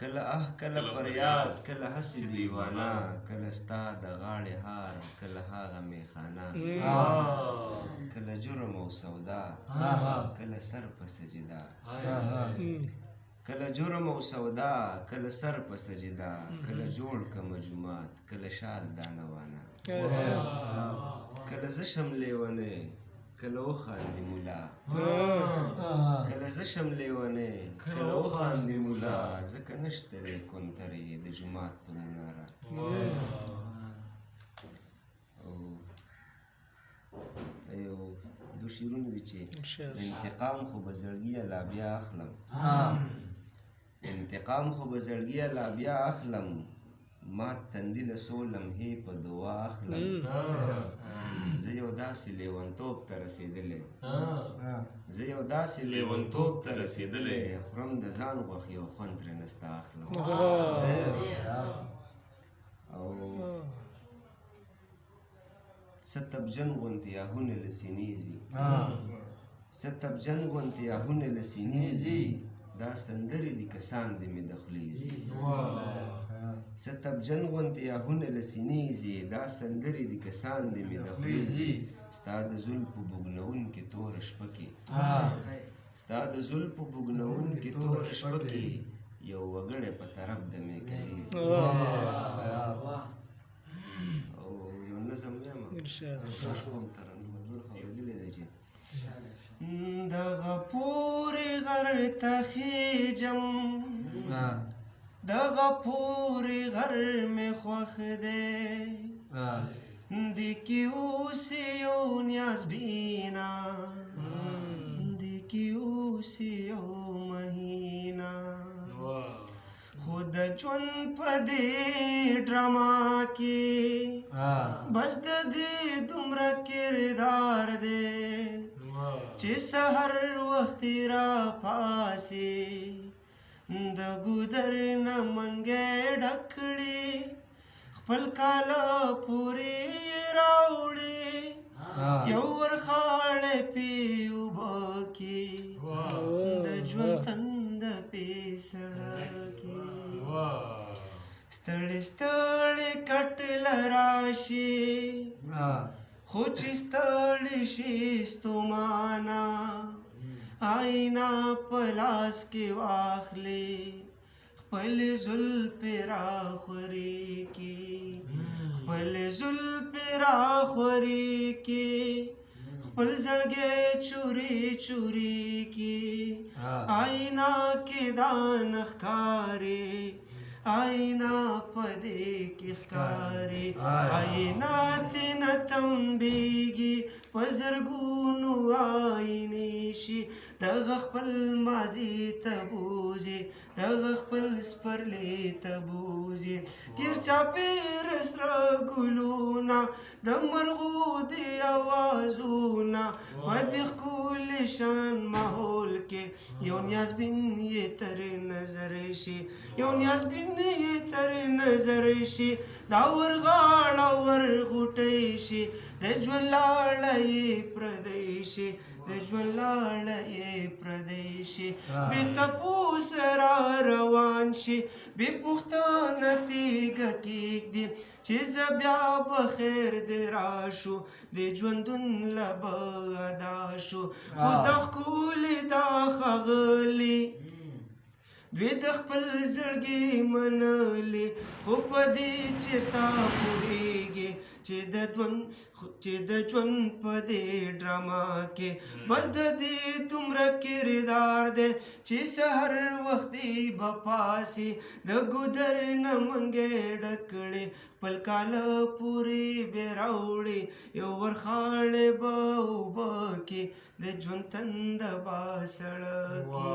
کله اه کله فریاد کله هسې دیوانه کله ستا د غاړې هار کله هغه میخانه کله جرم او سودا کله سر په سجده کله جرم او سودا کله سر په سجده کله جوړ کمه جومات کله شال دانه وانه کله زه شم لیونی کله وخاندي مولا کله زه شم لیونی کله وخاندي مولا ځکه نشته دی کونترې د جومات په مناره. او دا یو دوه شعرونه دي چې انتقام خو به زړګیه لا بیا اخلم، انتقام خو به زړګیه لا بیا اخلم، مات تندي له څو لمحې په دعا اخلم. زه یو داسې لیونتوب ته رسېدلی، زه یو داسې لیونتوب ته رسېدلی، خورم د ځان غوښې او خوند ترېنه ستا اخلم. او څه تبجن غوندې آهونه له سینې ځي، څه تبجن غوندې آهونه له سینې ځي، دا سندرې دي کسان دي مې د خولې ځي. څه تبجن غوندې آهونه له سینې ځي، دا سندرې دي کسان دي مې د خولې ځي. ستا د زلفو بوږنوونکې توره شپه کې، ستا د زلفو بوږنوونکې توره شپه کې یو وګړی په طرف د میکدې ځي. او یو نظم وایم کوم ترنم نور خو اورېدلی دی چې دغه پورې غر ته خېژم، دغه پورې غر مې خوښ دی، دې کې اوس یو نیازبینه، دې کې اوس یو مهینه، خو د ژوند په دې ډرامه کې بس د دې دومره کردار دی چې سحر وختي را پاسي د ګودر نه منګی ډک کړي، خپل کاله پورې یې راوړي، یو ورخاړی پې اوبه کي، د ژوند تنده پې سړه کي، ستړي ستړي کټ له راشي، خو چې ستړي شي ستومانه، آینه په لاس کې واخلي، خپل زلفې راخورې کي، خپل زلفې راخورې کي، خپل زړګی چوري چوري کي، آینه کې دا نه ښکاري، آینه په دې کې ښکاري، آینه ترې نه تمبېږي، په زرګونو آینې شي، دغه خپل ماضي ته بوځي، دغه خپل سپرلي ته بوځي، ګیر چاپېر سره ګلونه، د مرغو دي اوازونه، په دې ښکلي شان ماحول کې یو نیازبین یې تر نظر شي، یو نیازبین یې تر نظر شي، دا ورغاړه ورغوټۍ شي، د ژوند لاړه یې پردۍ شي، د ژوند لاړه یې پردۍ شي، بې تپوس را روان شي، بې پوښتنه تیږه کېږدي، چې زه بیا به خیر دې راشو، د ژوندون له به ادا شو، خو دا ښکلي دا ښاغلي دوی د خپل زړګي منلي، خو په دې چېرته پوهېږي چې د ژوند په دې ډرامه کې بس د دې دومره کردار دی چې سحر وختي به پاسي، د ګودر نه منګی ډک کړي، خپل کاله پورې به راوړي، یو ورخاړی به اوبه کي، د ژوند تنده به سړه کي.